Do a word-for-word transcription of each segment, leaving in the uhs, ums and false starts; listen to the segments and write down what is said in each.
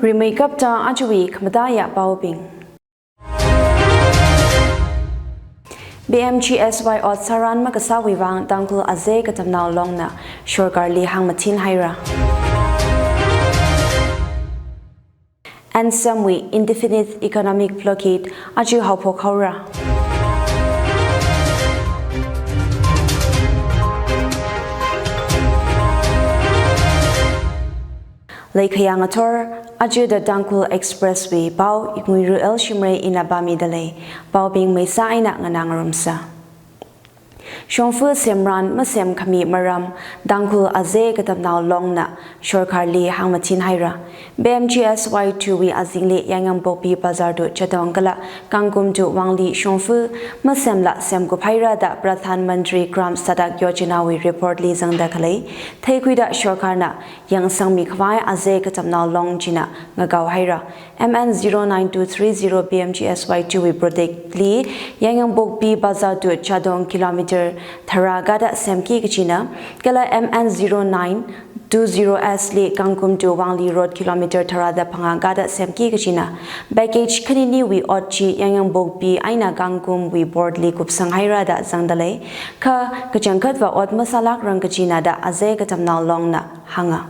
Rimeikapta ajawui khamataiya paobing. P M G S Y ot sāran makasāwui vang Tangkhul Azei Katamnao Longna sorkarli hāngmathin haira. ANSAM wui indefinite economic blockade aja haophok haora. Leikhayang athor, aja The Tangkhul Express wui pao, Nguiru L Shimray ina pāmida lei, paobing meisa eina nganā ngarumsa. Shongfa semran masemkhami maram Tangkhul Azei Katamnao Longna sorkarli hāngmathin haira. P M G S Y two wui azingli Yainganpokpi Bazar to Jadong kala Kangkum to Wanglee shongfa masemla semkup haira da Pradhan Mantri Gram Sadak Yojana wui report li zangda khalei theikhuida sorkarna yangsangmi khavai Azei Katamnao Long china ngakao haira. M N zero nine two three zero P M G S Y two wui project li Yainganpokpi Bazar to Jadong kilometer tharā kada semki kachina, kala M N zero nine two zero S li Kangkum to Wanglee Road kilometer tharāda phangā kada semki kachina. Package khaniniwui ot chi Yainganpokpi eina Kangkum wui board li kupsang haira da zangda lei. Kha kachangkhatva ot masālākrang kachina da Azei Katamnao Longna hānga.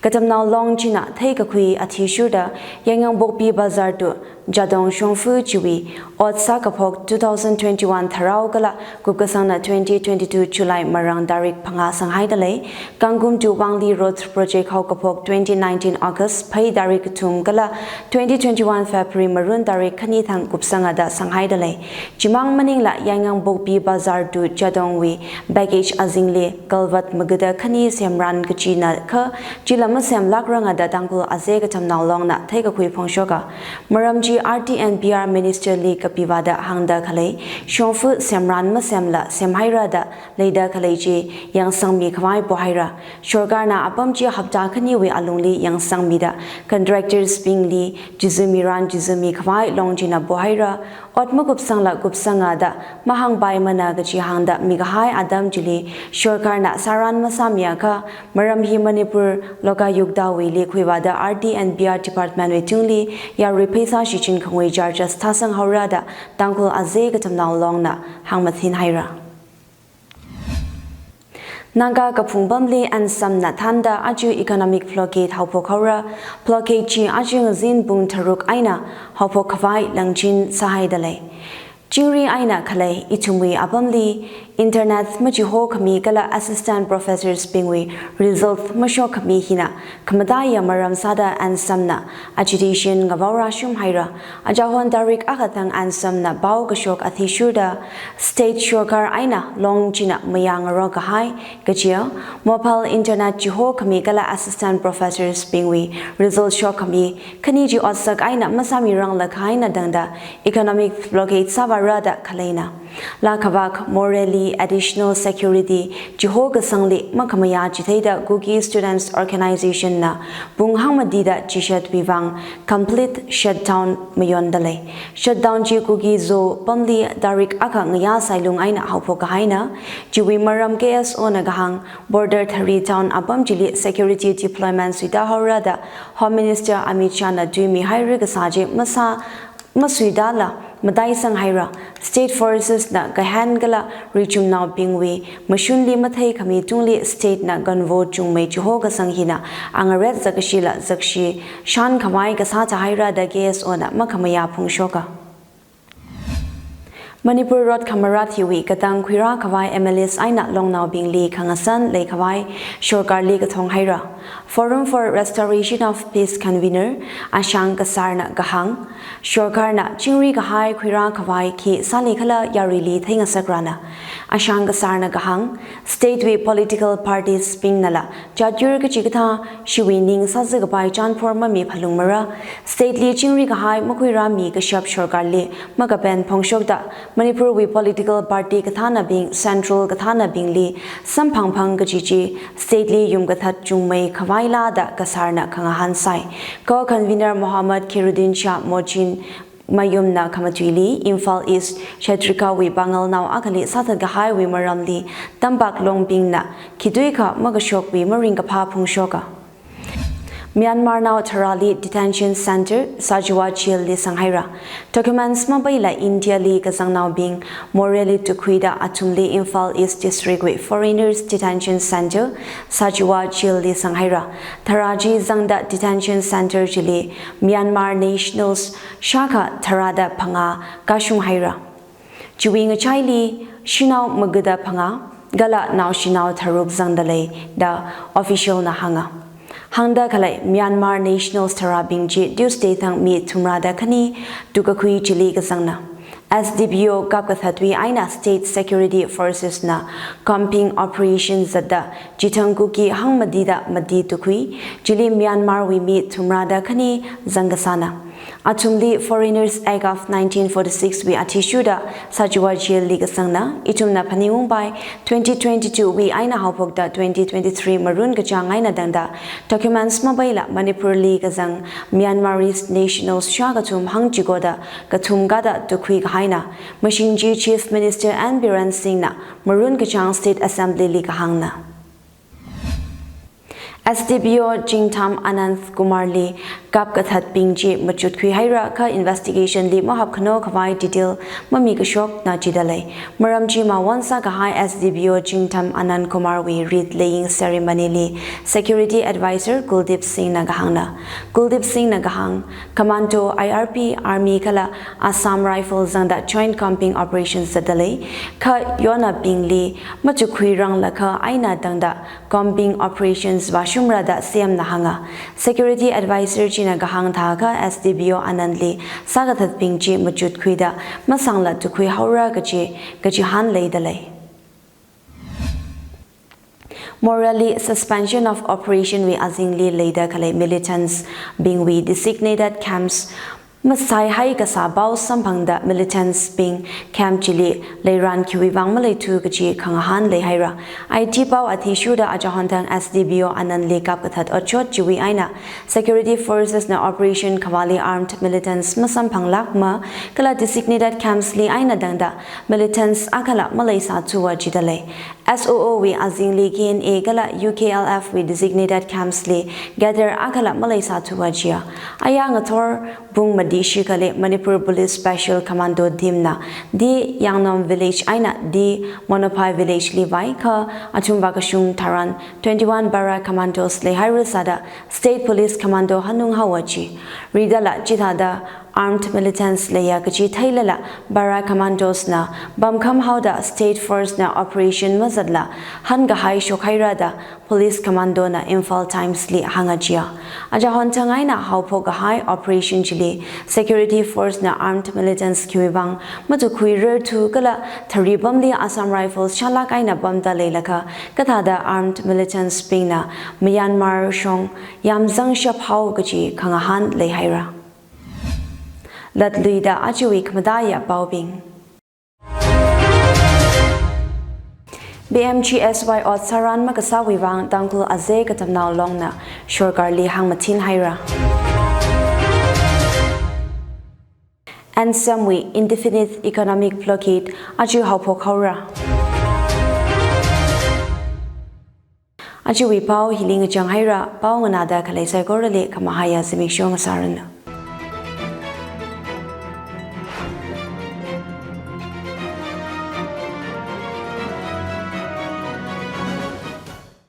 Katamnao Long china theikakhui athishurda Yainganpokpi Bazar to Jadong shongfa chiwui ot sākaphok two thousand twenty-one Tharao kala kupkasangna twenty twenty-two July marang tarik phangā sanghaida lei. Kangkum to Wanglee Road project haokaphok twenty nineteen August phei tarik kathum kala twenty twenty-one February marun tarik khani thang kupsanga da sanghaida lei. Chimang maningla Yainganpokpi Bazar to Jadong wui package azingli culvert magada khani semran kachina kha chila masemlākranga da Tangkhul Azei Katamnao Longna theikakhui phongshoka. Maram chi R T and P R Minister li kapivāda hāngda khalei, shongfa semran masemla semhaira da leida khalei chi yangsangmi khavai pohaira. Sorkarna apam chi hapta khaniwui alungli yangsangmida contractors bingli chizumi ran chizumi khavai Long china pohaira. Ot makupsangla kupsanga da mahāngpaimana kachi hāngda mikahai atam chili sorkarna sāran masāmiakha, maram hi Manipur Lokayukta wuili khuivāda R T and P R Department wui tungli yarui pheisā shichin khangui charges thāsang haora da Tangkhul Azei Katamnao Longna hāngmathin haira. Naga kaphung pamli ANSAM na thānda aja economic blockade haophok haora. Blockade chi aja ngazin pung tharuk eina haophok khavai langchin sāhaida lei. Chingri eina khalei ithumwui apamli internet machihokhami kala assistant professors bingwui result mashokkhami hina khamataiya maram sāda ANSAM na agitation ngavao rāshum haira. Ajahon tarik akha thang ANSAM na pao kashok athishurda state sorkar eina Long china mayā ngarok kahai kajiya mobile internet chihokhami kala assistant professors bingwui result shokkhami khani chi otsak eina masāmirang lakhaina tangda economic blockade sāvāra da khaleina. Lakhavak Moreh li additional security chihokasangli makhamayā chitheida Kuki Students Organization na pung hangmatida chishatwui vang complete shutdown mayonda lei. Shutdown chi Kuki Zo pamli tarik akha ngayā sailung eina haophok kahaina. Chiwui maram K S O na kahāng border thari town apam chili security deployment suita haora da Home Minister Amit Shah na tuimi haira kasā chi masā masuitala mataisang haira. State Forces na kahen kala richumnaobingwui mashunli matheikhami tungli state na convoy chungmei chihokasang hina angaret zakashila zakshi shan khavai kasā thāhaira da K S O na makhamayā phongshoka. Manipur rot khamarat hiwui katang khuirā khavai M L As eina longnaobingli khangasan leikhavai sorkarli kathong haira. Forum for Restoration of Peace convener Ashang Kasar na kahāng, sorkarna chingri kahai khuirā khavai khi sāli khala yaruili theingasakrana. Ashang Kasar na kahāng, state wui political parties bingnala chatyur kachikathā shiwui ning sāzakapai chanphor mamiphalungmara. State li chingri kahai makhuirāmi kashap sorkarli makapen phongshokta Manipur wui political party kathānabing, central kathānabingli samphangphang kachichi state li yumkathat chungmei khavaila da Kasar na khangahān sai. Core convener Mohammad Khairuddin Shah Mochin mayumna khamatuili Imphal East Kshetrika wui pangalnao akhali sāthat kahaiwui maramli tampak longbingna khituikha makashokwui maringkaphā phongshoka. Myanmarnao tharāli detention center Sajua jail li zanghaira. Documents mapeila India li kazangnaobing Moreh li tukhuida athumli Imphal East District wui Foreigners Detention Center Sajua jail li zanghaira. Tharā chi zangda detention center chili Myanmar nationals shākha tharāda phangā kashung haira. Chiwui ngachaili shanao magada phangā kala naoshinao tharuk zangda lei da official na hānga. Hāngda khalei Myanmar nationals tharābing chi Tuesday thang mi thumrāda khani tukakhui chili kazangna. S D P O kapkathatwui eina State Security Forces na combing operation zatda chithang Kuki hangmatida mati tukhui chili Myanmar wui mi thumrāda khani zangkasāna. Athumli Foreigners Act of nineteen forty-six wui athishurda Sajua jail li kazangna. Ithumna phaningungpai, twenty twenty-two wui eina haophokda twenty twenty-three marun kachāng eina tangda documents mapeila Manipur li kazang Myanmarese nationals shākathum hangchikoda kathum kada tukhui kahaina. Mashing chi Chief Minister N Biren Singh na marun kachāng State Assembly li kahāngna. S D P O Chingtham Anand Kumar li kapkathatbing chi machutkhui haira kha investigation li mahap khano khavai detail mamikashokna jida lei. Maram chi mawon sākahai S D P O Chingtham Anand Kumar wui rit laying ceremony li security advisor Kuldeep Singh na kahāngna. Kuldeep Singh na kahāng, commando, I R P, army kala Assam Rifle zangda joint combing operation zatda lei. Kha yonabingli matukhui ranglakha eina tangda combing operations vāshumra da C M na hānga. Security advisor china kahāng thākha S D P O Anand li sākathatbing chi machutkhuida masangla tukhui haora kaji, kachihān leida lei. Moreh li suspension of operation wui azingli leida khalei militants bingwui designated camps masaihai kasā pao samphangda militants bing camp chili leiran khiwui vang maleithu kaji khangahān leihaira. I T pao athishurda achahon thang S D P O Anand li kapkathat otshot chiwui eina security forces na operation khavāli armed militants masamphanglākma kala designated camps li eina tangda militants akhala maleisāthuwa jida lei. S O O wui azingli K N A kala U K L F wui designated camps li gather akhala maleisāthuwa jiya. Aya ngathor pung mati shikhali Manipur Police Special Commando team na D Yangnom village eina D Monophai village li vai kha athum vākashung tharan twenty-one para commandos leihaira sāda State Police Commando hanung haowa ji. Ridala chithāda armed militants leiya kaji theilala para commandos na pamkham haoda state force na operation mazatla hankahai shokhaira da police commando na Imphal Times li hānga jiya. Achahon thang eina haophokkahai operation chili security force na armed militants khiwui vang matukhuirarthu kala tharipamli Assam Rifles shālāk eina pamda leilakha kathāda armed militants bingna Myanmar shong yamzangshap hao kaji khangahān leihaira. Latluida ajawui khamataiya paobing. P M G S Y ot sāran makasāwui vang Tangkhul Azei Katamnao Longna sorkarli hāngmathin haira. N S M wui indefinite economic blockade aja haophok haora. Ajawui pao hili ngachang haira, pao nganāda khalei saikorali khamahaiya zimiksho ngasāranu.